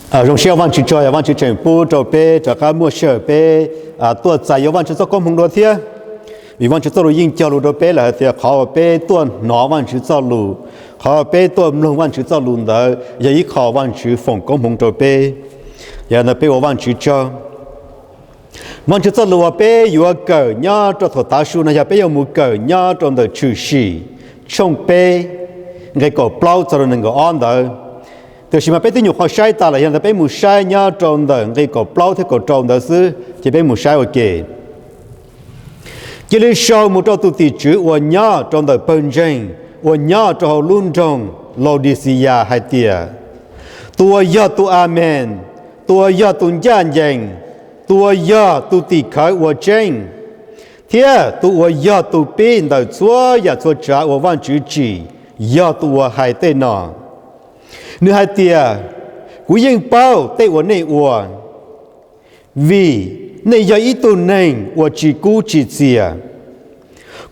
Zoo siab Vajtswv tsaug, Vajtswv tseem pub rau peb rov qab muaj sij hawm peb tuaj txais yuav Vajtswv txoj koob hmoov dua thiab. Vim Vajtswv txoj lus yeej cog lus rau peb lawm hais tias qhov uas peb tuaj hnov Vajtswv txoj lus, qhov peb tuaj mloog Vajtswv txoj lus ntawd yog ib qho Vajtswv foom koob hmoov rau peb. Yog li ntawd peb ua Vajtswv tsaug. Vajtswv txoj lus uas peb yuav kawm nyob rau thaum tav su no yog peb yuav mus kawm nyob rau ntawm Tshwm Sim tshooj peb nqe kaum plaub txog rau nees nkaum ob ntawd. Tiam sis mas peb twb nyuam qhuav saib tas lawm, yog li ntawd peb mus saib nyob rau ntawm nqe kaum plaub thiab kaum rau ntawd xwb, ces peb mus saib ua ke. Cia li sau mus rau tus tim tswv uas nyob rau ntawm pawg ntseeg uas nyob rau hauv lub nroog Laudixiyas hais tias, tus uas yog tus Amees, tus uas yog tus ncaj ncees, tus uas yog tus tim khawv uas tseeb, thiab tus uas yog tus pib ntawm txhua yam txhua tsav uas Vajtswv tsim, yog tus uas hais tej no. Nws hais tias, kuv yeej paub tej uas nej ua, vim nej yog ib tug neeg uas tsis kub tsis txias.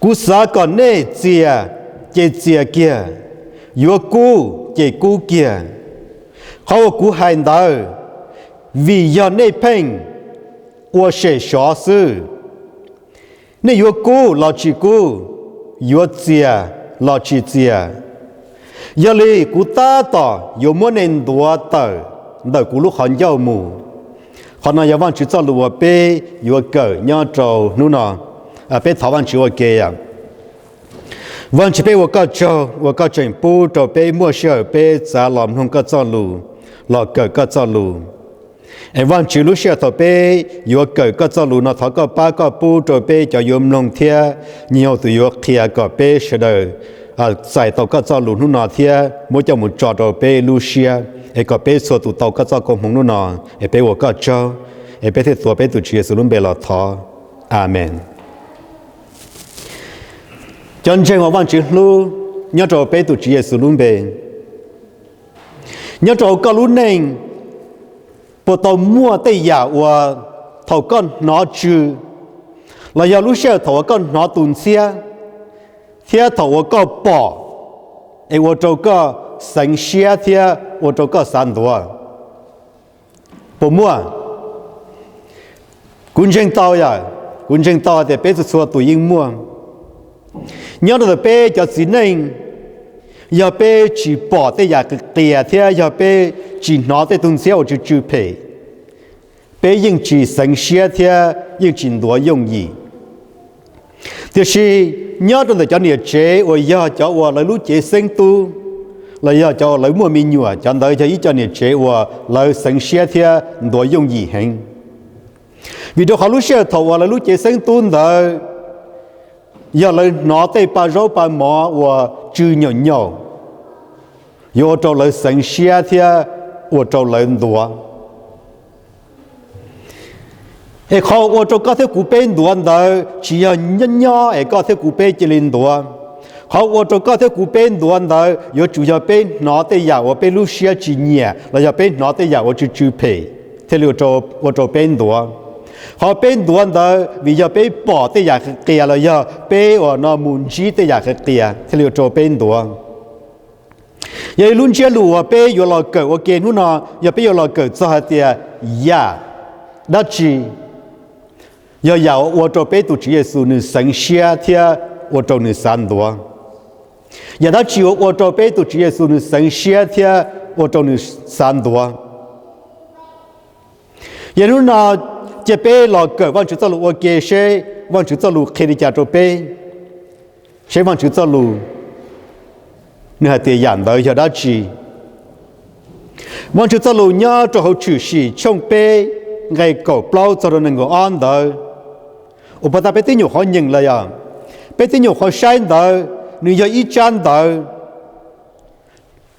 Kuv xav kom nej txias ces txias kiag, yuav kub ces kub kiag. Qhov uas kuv hais ntawd vim yog nej pheej ua sem sov xwb. Nej yuav kub los tsis kub, yuav txias los tsis txias, yog li kuv tab tom yuav muab nej ntuav tawm ntawm kuv lub qhov ncauj mus. Qhov no yog Vajtswv txoj lus uas peb yuav kawm nyob rau hnub no. Peb thov Vajtswv ua ke. Vajtswv, peb ua koj tsaug uas koj tseem pub rau peb muaj sij hawm peb txav los mloog koj txoj lus, los kawm koj txoj lus. Es Vajtswv, lub sij hawm thaum peb yuav kawm koj txoj lus no thov koj pab koj pub rau peb cov yuav mloog thiab nyuag tus yuav qhia kom peb sawv daws txais tau koj txoj lus hnub no thiab muab coj mus tso rau peb lub siab, es kom peb txhua tus tau koj txoj koob hmoov hnub no. Es peb ua koj tsaug, es peb thiaj tuav peb tus Tswv Yexus lub npe los thov. Amees. Cov ntseeg uas Vajtswv hlub nyob rau peb tus Tswv Yexus lub npe, nyob rau koj lub neej, puas tau muaj tej yam uas thaum koj hnov tsw los yog lub sij hawm thaum uas koj hnov tus ntxhiab thiab thaum uas koj pom es ua rau koj xeev siab thiab ua rau koj xav ntuav? Puas muaj? Kuv ntseeg tau yom, kuv ntseeg tau hais tias peb txhua txhua tus yeej muaj. Nyob rau ntawm peb cov txiv neej, yog peb tsis pom tej yam qias thiab yog peb tsis hnov tej tug ntxhiab uas tsw tsw phem, peb yeej tsis xeev siab thiab yeej tsis ntuav yooj yim. Tiam sis nyob rau ntawm cov niam tsev uas yog cov uas lawv lub cev xeeb tub los yog cov uas lawv muaj me nyuam, cov ntawd yog ib co niam tsev uas lawv xeev siab thiab ntuav yooj yim heev. Vim rau qhov lub sij hawm thaum uas lawv lub cev xeeb tub ntawd yog lawv hnov tej pa zaub pa mov uas tsw nyaum nyaum, yuav ua rau lawv xeev siab thiab ua rau lawv ntuav. Es qhov ua rau koj thiab kuv peb ntuav ntawd tsis yog nyob nyob es koj thiab kuv peb cia li ntuav. Qhov ua rau koj thiab kuv peb ntuav ntawd yuav tsum yog peb hnov tej yam uas peb lub siab tsis nyiam los yog peb hnov tej yam uas tsw tsw phem thiaj li ua rau peb ntuav. Qhov peb ntuav ntawd vim yog peb pom tej yam qias los yog peb uas no mus ntsib tej yam qias thiaj li ua rau peb ntuav. Yog li lub ntsiab lus uas peb yuav los kawm ua ke hnub no yog peb yuav los kawm txog hais tias yam dab tsi yog yam uas ua rau peb tus Tswv Yexus nws xeev siab thiab ua rau nws xav ntuav. Yam dab tsi uas ua rau peb tus Tswv Yexus nws xeev siab thiab ua rau nws xav ntuav? Yog hnub no cia peb los kawm Vajtswv txoj lus ua ke seb Vajtswv txoj lus qhia li cas rau peb, seb Vajtswv txoj lus nws hais tias yam ntawd yog dab tsi. Vajtswv txoj lus nyob rau hauv Tshwm Sim tshooj peb nqe kaum plaub txog rau nees nkaum ob ntawd, uas puag ta peb twb nyuam qhuav nyeem los yog peb twb nyuam qhuav saib ntawd, nws yog ib tsab ntawv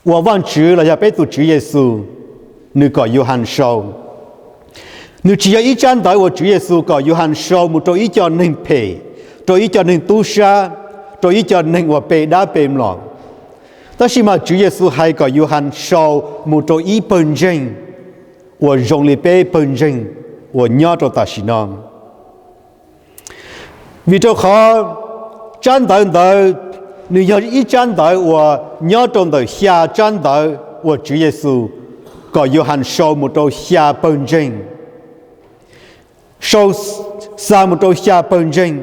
uas Vajtswv los yog peb tus Tswv Yexus nws kom Yauhas sau. Nws tsis yog ib tsab ntawv uas Tswv Yexus kom Yauhas sau mus rau ib co neeg phem, rau ib co neeg tub sab, rau ib co neeg uas pe dab pe mlom. Tab sis mas Tswv Yexus hais kom Yauhas sau mus rau ib pawg ntseeg uas zoo li peb pawg ntseeg uas nyob rau tam sim no. Vim rau qhov tsab ntawv ntawd nws yog ib tsab ntawv uas nyob rau ntawm xya tsab ntawv uas Tswv Yexus kom Yauhas sau mus rau xya pawg ntseeg, sau, xa mus rau xya pawg ntseeg.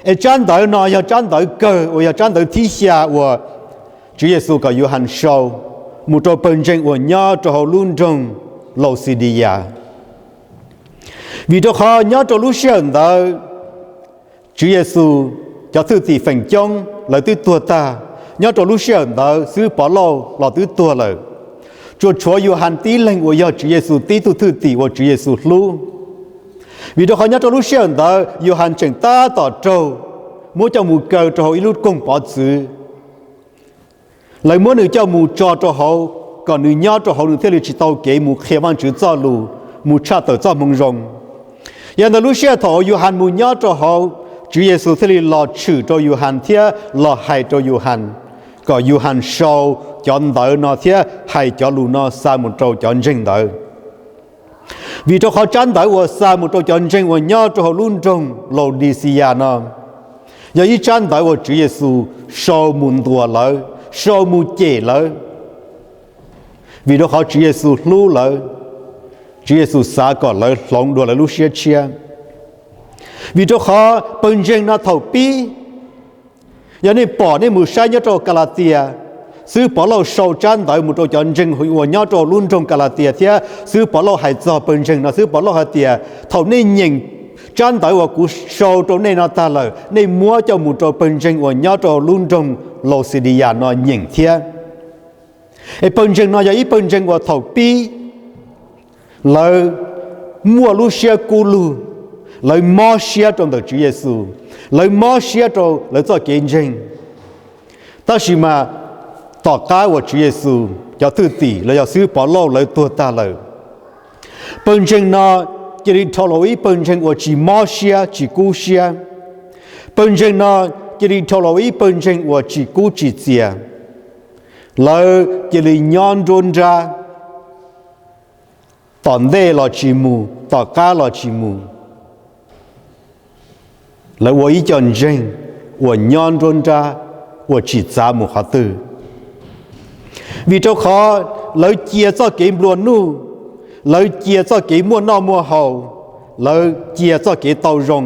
Es tsab ntawv no yog tsab ntawv kawg uas yog tsab ntawv thib xya uas Tswv Yexus kom Yauhas sau mus rau pawg ntseeg uas nyob rau hauv lub nroog Lauxidiyas. Vim rau qhov nyob rau lub sij hawm ntawd, Tswv Yexus cov thwj tim feem coob lawv twb tuag tag. Nyob rau lub sij hawm ntawd xib hwb Povlauj los twb tuag lawm. Tsuas tshuav Yauhas tib leeg uas yog Tswv Yexus tib tug thwj tim uas Tswv Yexus hlub. Vim rau qhov nyob rau lub sij hawm ntawd Yauhas tseem tab tom raug muab coj mus kaw rau hauv ib lub koog pov txwv. Lawv muab nws coj mus tso rau hauv, kom nws nyob rau hauv nws thiaj li tsis tau kev mus qhia Vajtswv txoj lus, mus tshaj tawm txoj hmoo zoo. Yog ntawd lub sij hawm thaum uas Yauhas mus nyob rau hauv, Tswv Yexus thiaj li los tshwm rau Yauhas thiab los hais rau Yauhas, kom Yauhas sau cov ntawv no thiab hais cov lus no xa mus rau cov ntseeg ntawd. Vim rau qhov tsab ntawv uas xa mus rau cov ntseeg uas nyob rau hauv lub nroog Laudixiyas no yog ib tsab ntawv uas Tswv Yexus sau mus ntuas lawv, sau mus cem lawv. Vim rau qhov Tswv Yexus hlub lawv, Tswv Yexus xav kom lawv hloov dua lawv lub siab tshiab. Vim rau qhov pawg ntseeg no thaum pib, yog nej pom nej mus saib nyob rau Kalatias, xib hwb Povlauj sau tsab ntawv mus rau cov ntseeg uas nyob rau lub nroog Kalatias thiab xib hwb Povlauj hais txog pawg ntseeg no, xib hwb Povlauj hais tias, thaum nej nyeem tsab ntawv uas kuv sau rau nej no tag lawm, nej muab coj mus rau pawg ntseeg uas nyob rau lub nroog Lauxidiyas no nyeem thiab. Es pawg ntseeg no yog ib pawg ntseeg uas thaum pib lawv muaj lub siab kub lug, lawv mob siab rau ntawm Tswv Yexus, lawv mob siab rau lawv txoj kev ntseeg. Tab sis mas tom qab uas Tswv Yexus cov thwj tim los yog xib hwb Povlauj lawv tuag tag lawm, pawg ntseeg no cia li dhau los ua ib pawg ntseeg uas tsis mob siab tsis kub siab. Pawg ntseeg no cia li dhau los ua ib pawg ntseeg uas tsis kub tsis txias. Lawv cia li nyob nruab nrab, tom ntej los tsis mus, tom qab los tsis mus. Lawv ua ib co ntseeg uas nyob nruab nrab, uas tsis txav mus qhov twg. Vim rau qhov lawv cia txoj kev nplua nuj, lawv cia txoj kev muaj noj muaj haus, lawv cia txoj kev tau zoo,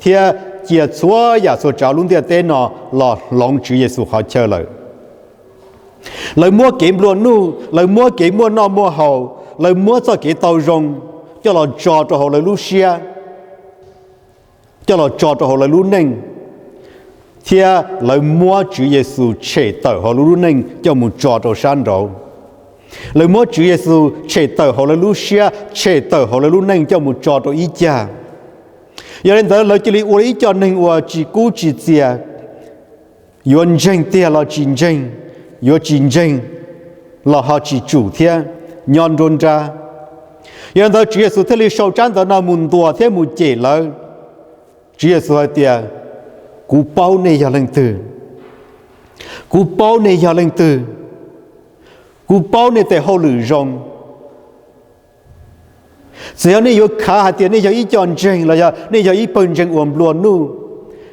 thiab cia txhua yam txhua tsav lub ntiaj teb no los hloov Tswv Yexus qhov chaw lawm. Lawv muab kev nplua nuj, lawv muab kev muaj noj muaj haus, lawv muab txoj kev tau zoo coj los tso rau hauv lawv lub siab, coj los tso rau hauv lawv lub neej, thiab lawv muab Tswv Yexus tshem tawm hauv lub lub neej coj mus tso rau sab nraud. Lawv muab Tswv Yexus tshem tawm hauv lawv lub siab, tshem tawm hauv lawv lub neej coj mus tso rau ib cag. Yog li ntawd lawv cia li ua ib co neeg uas tsis kub tsis txias, yuav ntseeg tiag los tsis ntseeg, yuav tsis ntseeg los ho tsis tsum thiab, nyob nruab nrab. Yog li ntawd Tswv Yexus thiaj li sau tsab ntawv no mus ntuas thiab mus cem lawv. Tswv Yexus hais tias, kuv paub nej yog leej twg, kuv paub nej yog leej twg, kuv paub nej tes hauj lwm zoo. Txawm yog nej yuav khav hais tias nej yog ib co ntseeg los yog nej yog ib pawg ntseeg uas nplua nuj,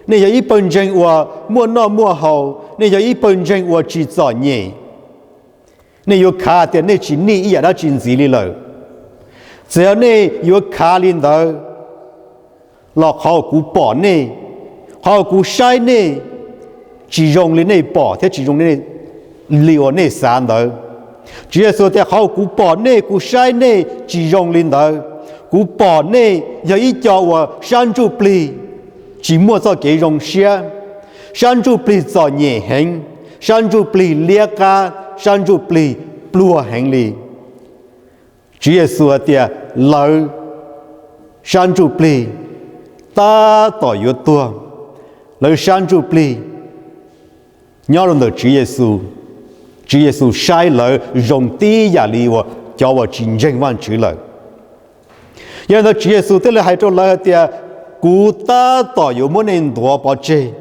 nej yog ib pawg ntseeg uas muaj noj muaj haus, nej yog ib pawg ntseeg uas tsis txom nyem, nej yuav khav hais tias nej tsis nij ib yam dab tsi ntxiv li lawm. Txawm yog nej yuav khav li ntawd los qhov uas kuv pom nej, qhov uas kuv saib nej tsis zoo li nej pom thiab tsis zoo li uas nej xav ntawd. Tswv Yexus tias qhov uas kuv pom nej, kuv saib nej tsis zoo li ntawd. Kuv pom nej yog ib co uas sab ntsuj plig tsis muaj txoj kev zoo siab, sab ntsuj plig txom nyem heev, sab ntsuj plig liab qab, sab ntsuj plig pluag heev li. Tswv Yexus hais tias lawv sab ntsuj plig tab tom yuav tuag, lawv sab ntsuj plig nyob rau ntawm Tswv Yexus. Tswv Yexus saib lawv zoo tib yam li uas cov uas tsis ntseeg Vajtswv lawm. Yog li ntawd Tswv Yexus thiaj li hais rau lawv hais tias, kuv tab tom yuav muab nej ntuav pov tseg.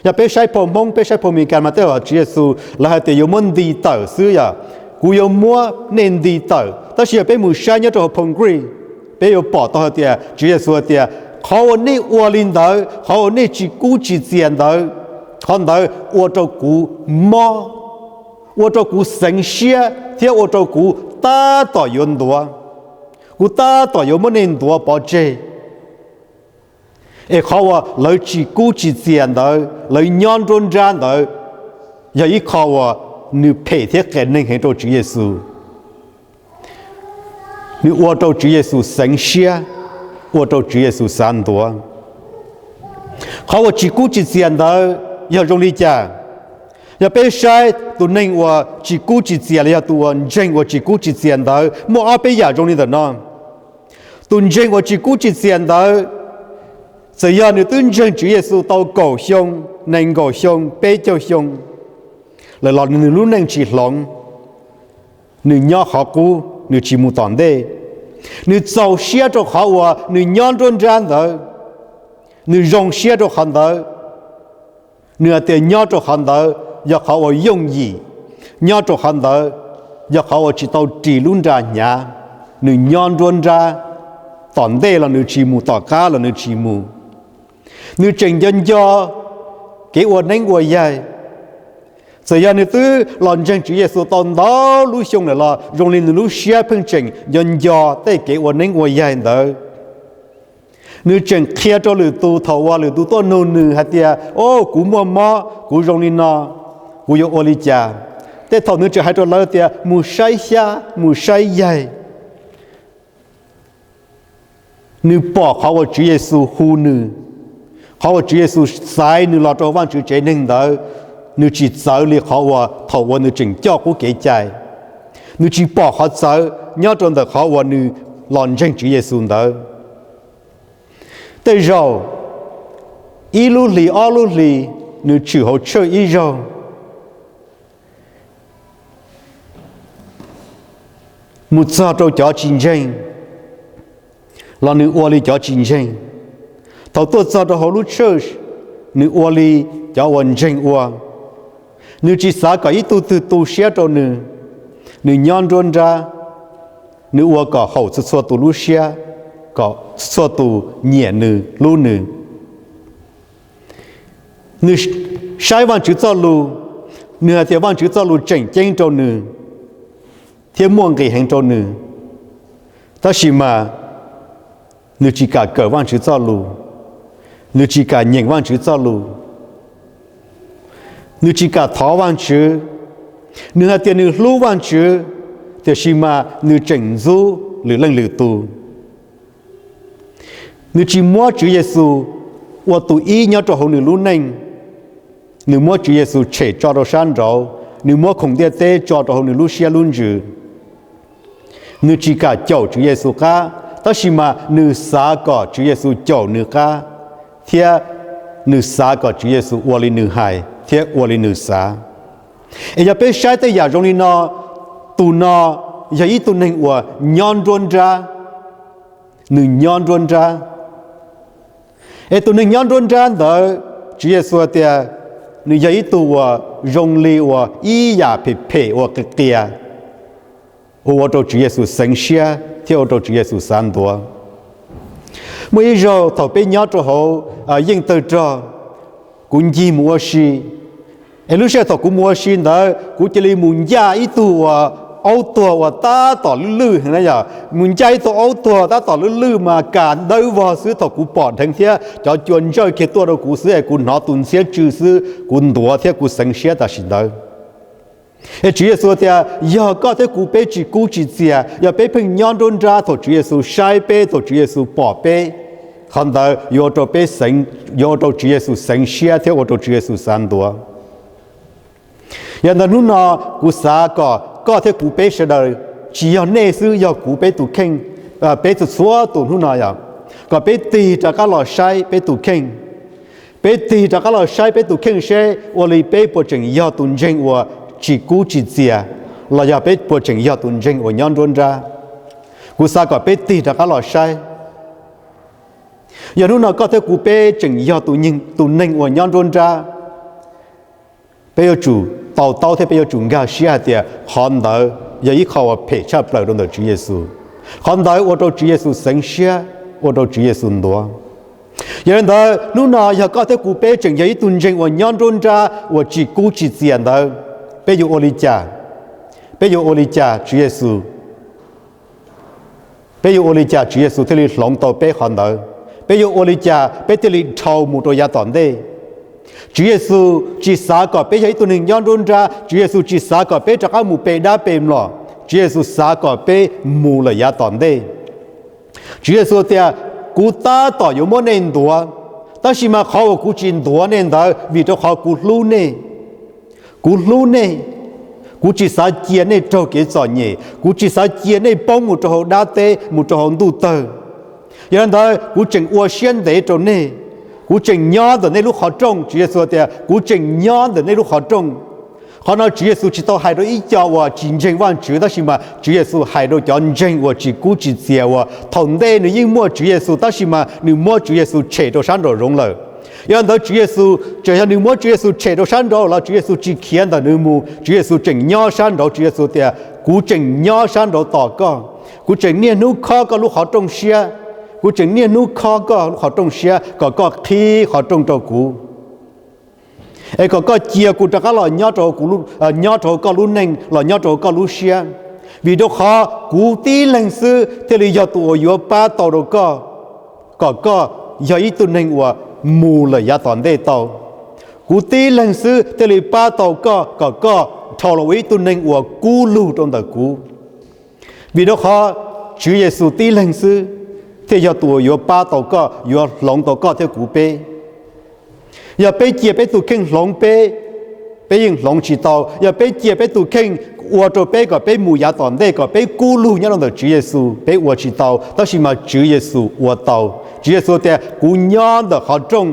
Yog peb saib phau Hmoob, peb saib phau Meskas mas tej zaum Tswv Yexus lawv hais tias yuav muab nti tawm xwb, yog kuv yuav muab nej nti tawm. Tab sis yog peb mus saib nyob rau hauv phau Greek, peb yuav pom tau hais tias Tswv Yexus hais tias, qhov uas nej ua li ntawd, qhov uas nej tsis kub tsis txias ntawd, qhov ntawd ua rau kuv mob, ua rau kuv xeev siab thiab ua rau kuv tab tom yuav ntuav, kuv tab tom yuav muab nej ntuav pov tseg. Es qhov uas lawv tsis kub tsis txias ntawd, lawv nyob nruab nrab ntawd, yog ib qho uas nws phem thiab qias neeg heev rau Tswv Yexus. Nws ua rau Tswv Yexus xeev siab, ua rau Tswv Yexus xav ntuav. Qhov uas tsis kub tsis txias ntawd yog zoo li cas? Yog peb saib tus neeg uas tsis kub tsis txias los yog tus uas ntseeg uas tsis kub tsis txias ntawd, muaj ob peb yam zoo li ntawm no. Tus ntseeg uas tsis kub tsis txias ntawd, txawm yog nws twb ntseeg Tswv Yexus tau kaum xyoo, nees nkaum xyoo, peb caug xyoo lawm los nws lub neej tsis hloov, nws nyob qhov qub, nws tsis mus tom ntej. Nws txaus siab rau qhov uas nws nyob nruab nrab ntawd, nws zoo siab rau qhov ntawd. Nws hais tias nyob rau qhov ntawd yog qhov uas yooj yim, nyob rau qhov ntawd yog qhov uas tsis tau ris lub nra hnyav. Nws nyob nruab nrab, tom ntej los nws tsis mus, tom qab los nws tsis mus. Nws tseem nco nco kev ua neeb ua yaig. Txawm yog nws twb los ntseeg Tswv Yexus tau ntau lub xyoo lawm los zoo li nws lub siab pheej tseem nco nco tej kev ua neeb ua yaig ntawd. Nws tseem qhia rau lwm tus thaum uas lwm tus tuaj nug nws hais tias, o, kuv muaj mob, kuv zoo li no, kuv yuav ua li cas? Tej thaum nws tseem hais rau lawv tias mus saib xyab, mus saib yaig. Nws pom qhov uas Tswv Yexus hu nws, qhov uas Tswv Yexus xaiv nws los rau Vajtswv tsev neeg ntawd, nws tsis txawv li qhov uas thaum uas nws tseem coj qub kev cai. Nws tsis pom qhov txawv nyob rau ntawm qhov uas nws los ntseeg Tswv Yexus ntawd. Tej zaum ib lub hlis ob lub hlis nws tshwm hauv tshawj ib zaug, mus txog rau cov tsis ntseeg los nws ua li cov tsis ntseeg. Thaum tuaj txog rau hauv lub tshawj, nws ua li cov uas ntseeg ua. Nws tsis xav kom ib tug twg tu siab rau nws. Nws nyob nruab nrab, nws ua kom haum txhua txhua tus lub siab, kom txhua txhua tus nyiam nws, hlub nws. Nws saib Vajtswv txoj lus, nws hais tias Vajtswv txoj lus tseem ceeb rau nws thiab muaj nqis heev rau nws. Tab sis mas nws tsis kam kawm Vajtswv txoj lus, nws tsis kam nyeem Vajtswv txoj lus, nws tsis kam thov Vajtswv. Nws hais tias nws hlub Vajtswv, tiam sis mas nws tseem ntxub lwm leej lwm tus. Nws tsis muab Tswv Yexus ua tus ib nyob rau hauv nws lub neej. Nws muab Tswv Yexus tshem tso rau sab nraud, nws muab khoom ntiaj teb tso rau hauv nws lub siab lub ntsws. Nws tsis kam caum Tswv Yexus qab, tab sis mas nws xav kom Tswv Yexus caum nws qab, thiab nws xav kom Tswv Yexus ua li nws hais thiab ua li nws xav. Es yog peb saib tej yam zoo li no, tus no yog ib tug neeg uas nyob nruab nrab, nws nyob nruab nrab. Es tus neeg nyob nruab nrab ntawd, Tswv Yexus tias nws yog ib tug uas zoo li uas ib yam phem phem uas qias qias, uas ua rau Tswv Yexus xeev siab thiab ua rau Tswv Yexus xav ntuav. Muaj ib zaug thaum peb nyob rau hauv yeej tawg rog, kuv ncig mus ua si, es lub sij hawm thaum kuv mus ua si ntawd kuv cia li mus ncaj ib tug uas aub tuag uas tab tom lwj lwj heev na yom, mus ncaj ib tug aub tuag tab tom lwj lwj mas kas dawb vog xwb, thaum kuv pom dheev thiab cov cua ntsawj kiag tuaj rau kuv xwb es kuv hnov tus ntxhiab tsw xwb kuv ntuav thiab kuv xeev siab tam sim ntawd. Es Tswv Yexus tias yog koj thiab kuv peb tsis kub tsis txias, yog peb pheej nyob nruab nrab thaum Tswv Yexus saib peb, thaum Tswv Yexus pom peb, qhov ntawd yuav ua rau peb xeev, yuav ua rau Tswv Yexus xeev siab thiab ua rau Tswv Yexus xav ntuav. Yog ntawd hnub no kuv xav kom koj thiab kuv peb sawv daws, tsis yog nej xwb, yog kuv peb tus kheej, peb txhua txhua tus hnub no yog kom peb tig rov qab los saib peb tus kheej. Peb tig rov qab los saib peb tus kheej seb ua li peb puas tseem yog tus ntseeg uas tsis kub tsis txias, los yog peb puas tseem yog tus ntseeg uas nyob nruab nrab. Kuv xav kom peb tig rov qab los saib. Yog hnub no koj thiab kuv peb tseem yog tus neeg uas nyob nruab nrab, peb yuav tsum to taub thiab peb yuav tsum nkag siab hais tias qhov ntawd yog ib qho uas phem tshaj plaws rau ntawm Tswv Yexus. Qhov ntawd ua rau Tswv Yexus xeev siab, ua rau Tswv Yexus ntuav. Yog li ntawd hnub no yog koj thiab kuv peb tseem yog ib tug ntseeg uas nyob nruab nrab uas tsis kub tsis txias ntawd, peb yuav ua li cas? Peb yuav ua li cas Tswv Yexus? Peb yuav ua li cas Tswv Yexus thiaj li hloov tau peb qhov ntawd? Peb yuav ua li cas peb thiaj li dhau mus rau yav tom ntej? Tswv Yexus tsis xav kom peb yog ib tug neeg nyob nruab nrab, Tswv Yexus tsis xav kom peb rov qab mus pe dab pe mlom, Tswv Yexus xav kom peb mus lawm yav tom ntej. Tswv Yexus tias, kuv tab tom yuav muab nej ntuas, tab sis mas qhov uas kuv tsis ntuas nej ntawd vim rau qhov kuv hlub nej. Kuv hlub nej, kuv tsis xav cia nej raug kev txom nyem, kuv tsis xav cia nej poob mus rau hauv dab teb, mus rau hauv ntuj tawg. Yog li ntawd kuv tseem ua siab ntev rau nej, kuv tseem nyob ntawm nej lub qhov rooj. Tswv Yexus tias kuv tseem nyob ntawm nej lub qhov rooj. Qhov no Tswv Yexus tsis tau hais rau ib co uas tsis ntseeg Vajtswv, tab sis mas Tswv Yexus hais rau cov ntseeg uas tsis kub tsis txias uas thaum ntej nws yeej muaj Tswv Yexus tab sis mas nws muab Tswv Yexus tshem rau sab nraum zoov lawm. Yog li ntawd Tswv Yexus tseem, yog nws muab Tswv Yexus tshem rau sab nraud los Tswv Yexus tsis khiav ntawm nws mus, Tswv Yexus tseem nyob sab nraud. Tswv Yexus tias kuv tseem nyob sab nraud tos koj, kuv tseem niaj hnub khob koj lub qhov rooj siab, kuv tseem niaj hnub khob koj lub qhov rooj siab kom koj qhib qhov rooj rau kuv, es kom koj cia kuv rov qab los nyob rau, nyob rau koj lub neej, los nyob rau koj lub siab. Vim rau qhov kuv tib leeg xwb thiaj li yog tus uas yuav pab tau rau koj, kom koj yog ib tug neeg uas mus lawm yav tom ntej tau. Kuv tib leeg xwb thiaj li pab tau koj kom koj dhau los ua ib tug neeg uas kub lug rau ntawm kuv. Vim rau qhov Tswv Yexus tib leeg xwb thiaj yog tus uas yuav pab tau koj, yuav hloov tau koj thiab kuv peb. Yog peb cia peb tus kheej hloov peb, peb yeej hloov tsis tau. Yog peb cia peb tus kheej ua rau peb kom peb mus yav tom ntej, kom peb kub lug nyob rau ntawm Tswv Yexus, peb ua tsis tau, tab sis mas Tswv Yexus ua tau. Tswv Yexus tias kuv nyob ntawm qhov rooj,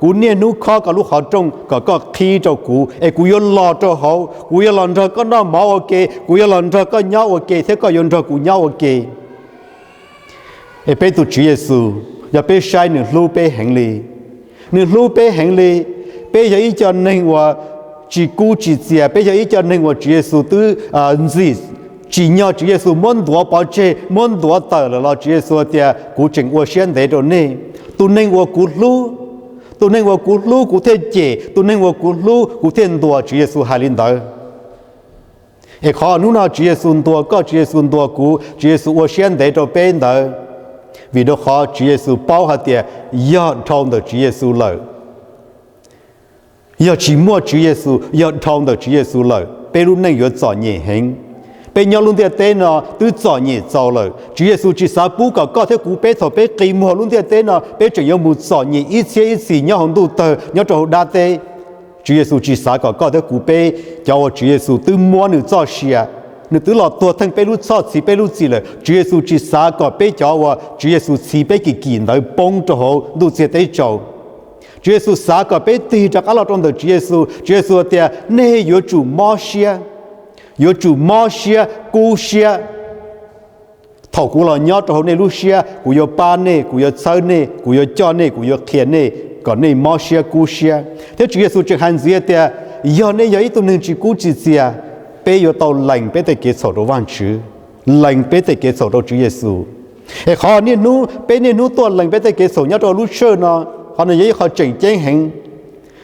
kuv niaj hnub khob koj lub qhov rooj kom koj qhib rau kuv, es kuv yuav los rau hauv, kuv yuav los nrog koj noj mov ua ke, kuv yuav los nrog koj nyob ua ke thiab koj yuav nrog kuv nyob ua ke. Es peb tus Tswv Yexus, yog peb saib nws hlub peb heev li, nws hlub peb heev li. Peb yog ib co neeg uas tsis kub tsis txias, peb yog ib co neeg uas Tswv Yexus twb ntxim tsim nyog, Tswv Yexus muab ntuav pov tseg, muab ntuav tawm lawm los Tswv Yexus tias kuv tseem ua siab ntev rau nej. Tus neeg uas kuv hlub, tus neeg uas kuv hlub kuv thiaj cem, tus neeg uas kuv hlub kuv thiaj ntuas, Tswv Yexus hais li ntawd. Es qhov hnub no Tswv Yexus ntuas koj, Tswv Yexus ntuas kuv, Tswv Yexus ua siab ntev rau peb ntawd, vim rau qhov Tswv Yexus paub hais tias yog dhau ntawm Tswv Yexus lawm, yog tsis muaj Tswv Yexus, yog dhau ntawm Tswv Yexus lawm, peb lub neej yuav txom nyem heev. Peb nyob lub ntiaj teb no twb txom nyem txaus lawm, Tswv Yexus tsis xav pub kom koj thiab kuv peb thaum peb qi muag lub ntiaj teb no peb tseem yuav mus txom nyem ib txhiab ib txhis nyob hauv ntuj tawg, nyob rau hauv dab teb. Tswv Yexus tsis xav kom koj thiab kuv peb, cov uas Tswv Yexus twb muab nws txoj sia, nws twb los tuag theej peb lub txhoj, txhiv peb lub txim lawm, Tswv Yexus tsis xav kom peb cov uas Tswv Yexus txhiv peb kim kim ntawd poob rau hauv ntuj txiag teb tsaus. Tswv Yexus xav kom peb tig rov qab los rau ntawm Tswv Yexus. Tswv Yexus tias nej yuav tsum mob siab, yuav tsum mob siab kub siab. Thaum kuv los nyob rau hauv nej lub siab, kuv yuav pab nej, kuv yuav txhawb nej, kuv yuav coj nej, kuv yuav qhia nej kom nej mob siab kub siab. Thiab Tswv Yexus tseem hais ntxiv tias yog nej yog ib tug neeg tsis kub tsis txias, peb yuav tau lees peb tej kev txhaum rau Vajtswv, lees peb tej kev txhaum rau Tswv Yexus. Es qhov niaj hnub, peb niaj hnub tuaj lees peb tej kev txhaum nyob rau lub tshawj no, qhov no yog ib qho tseem ceeb heev.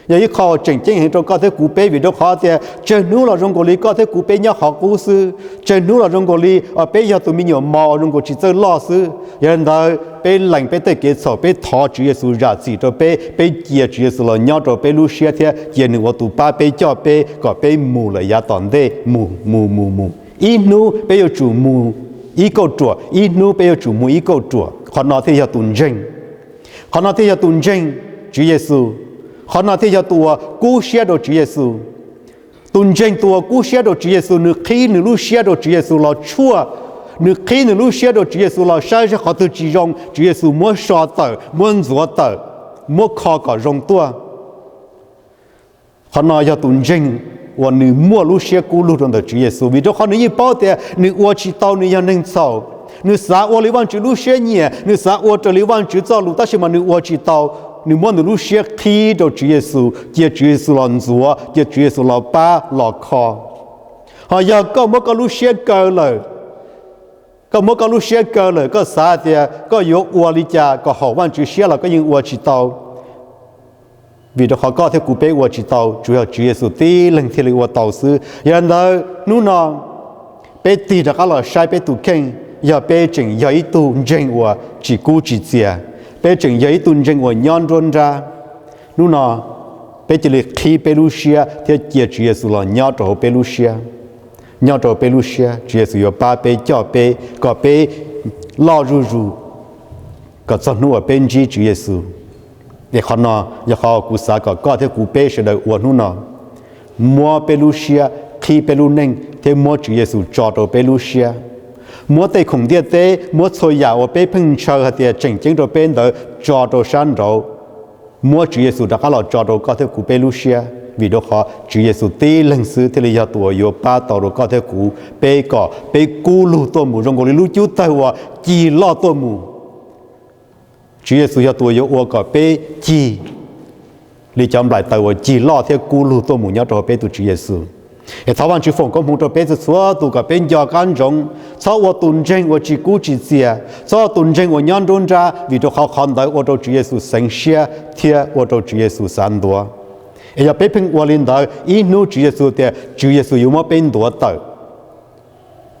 Yog ib qho tseem ceeb heev rau koj thiab kuv peb, vim rau qhov tias tsawg hnub los zoo nkaus li koj thiab kuv peb nyob qhov qub xwb, tsawg hnub los zoo nkaus li peb yog tus me nyuam mos uas zoo nkaus tsis txawj loj xwb. Yog li ntawd peb lees peb tej kev txhaum, peb thov Tswv Yexus zam txim rau peb, peb cia Tswv Yexus los nyob rau peb lub siab thiab cia nws ua tus pab peb, coj peb kom peb mus lawm yav tom ntej, mus mus mus mus. Ib hnub peb yuav tsum mus ib kauj ruam, ib hnub peb yuav tsum mus ib kauj ruam. Qhov no thiaj yog tus ntseeg. Qhov no thiaj yog tus ntseeg Tswv Yexus. Qhov no thiaj yog tus uas kub siab rau Tswv Yexus. Tus ntseeg, tus uas kub siab rau Tswv Yexus, nws qhib nws lub siab rau Tswv Yexus los tshuaj, nws qhib nws lub siab rau Tswv Yexus los saib zaj qhov twg tsis zoo, Tswv Yexus muab so tawm, muab ntxuav tawm, muab kho kom zoo tuaj. Qhov no yog tus ntseeg uas nws muaj lub siab kub lug rau ntawm Tswv Yexus, vim rau qhov nws yeej paub tias nws ua tsis tau, nws yog neeg txhaum. Nws xav ua li Vajtswv lub siab nyiam, nws xav ua raws li Vajtswv txoj lus, tab sis mas nws ua tsis tau. Nws muab nws lub siab qhib rau Tswv Yexus, cia Tswv Yexus los ntxuav, cia Tswv Yexus los pab los kho. Ho yog koj muab koj lub siab kaw lawm, koj muab koj lub siab kaw lawm, koj xav tias koj yuav ua li cas kom haum Vajtswv siab los koj yeej ua tsis tau. Vim rau qhov koj thiab kuv peb ua tsis tau, tsuas yog Tswv Yexus tib leeg thiaj li ua tau xwb. Yog li ntawd hnub no peb tig rov qab los saib peb tus kheej, Yog peb tseem yog ib tug ntseeg uas tsis kub tsis txias, peb tseem yog ib tug ntseeg uas nyob nruab nrab, hnub no peb cia li qhib peb lub siab thiab cia Tswv Yexus los nyob rau hauv peb lub siab. Nyob rau peb lub siab, Tswv Yexus yuav pab peb, coj peb kom peb loj zuj zus kom txog hnub uas peb ntsib Tswv Yexus. Es qhov no yog qhov kuv xav kom koj thiab kuv peb sawv daws ua hnub no. Muab peb lub siab, qhib peb lub neej thiab muab Tswv Yexus tso rau peb lub siab. Muab tej khoom ntiaj teb, muab txhua yam uas peb pheej ntshaw hais tias tseem ceeb rau peb ntawd tso rau sab nraud. Muab Tswv Yexus rov qab los tso rau koj thiab kuv peb lub siab, vim rau qhov Tswv Yexus tib leeg xwb thiaj li yog tus uas yuav pab tau rau koj thiab kuv peb kom peb kub lug tuaj mus zoo nkaus li lub cub tawg uas cig loj tuaj mus. Tswv Yexus yog tus uas yuav ua kom peb cig li cov nplaim taws uas cig loj thiab kub lug tuaj mus nyob rau hauv peb tus Tswv Yexus. Es thov Vajtswv foom koob hmoov rau peb txhua txhua tus kom peb nco qab ntsoov, txhob ua tus ntseeg uas tsis kub tsis txias, txhob ua tus ntseeg uas nyob nruab nrab, vim rau qhov qhov ntawd ua rau Tswv Yexus xeev siab thiab ua rau Tswv Yexus xav ntuav. Es yog peb pheej ua li ntawd, ib hnub Tswv Yexus tias Tswv Yexus yuav muab peb ntuav tawm.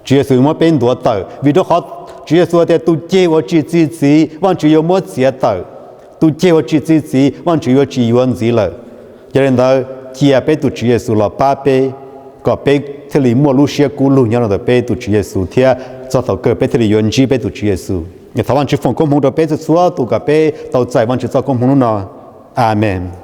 Tswv Yexus yuav muab peb ntuav tawm, vim rau qhov Tswv Yexus tias tus ceg uas tsis txi txiv, Vajtswv yuav muab txiav tawm. Tus ceg uas tsis txi txiv, Vajtswv yuav tsis yuav ntxiv lawm. Yog li ntawd, cia peb tus Tswv Yexus los pab peb, kom peb thiaj li muaj lub siab kub lug nyob rau ntawm peb tus Tswv Yexus thiab txog thaum kawg peb thiaj li yuav ntsib peb tus Tswv Yexus. Thov Vajtswv foom koob hmoov rau peb txhua txhua tus kom peb tau txais Vajtswv txoj koob hmoov hnub no. Amees.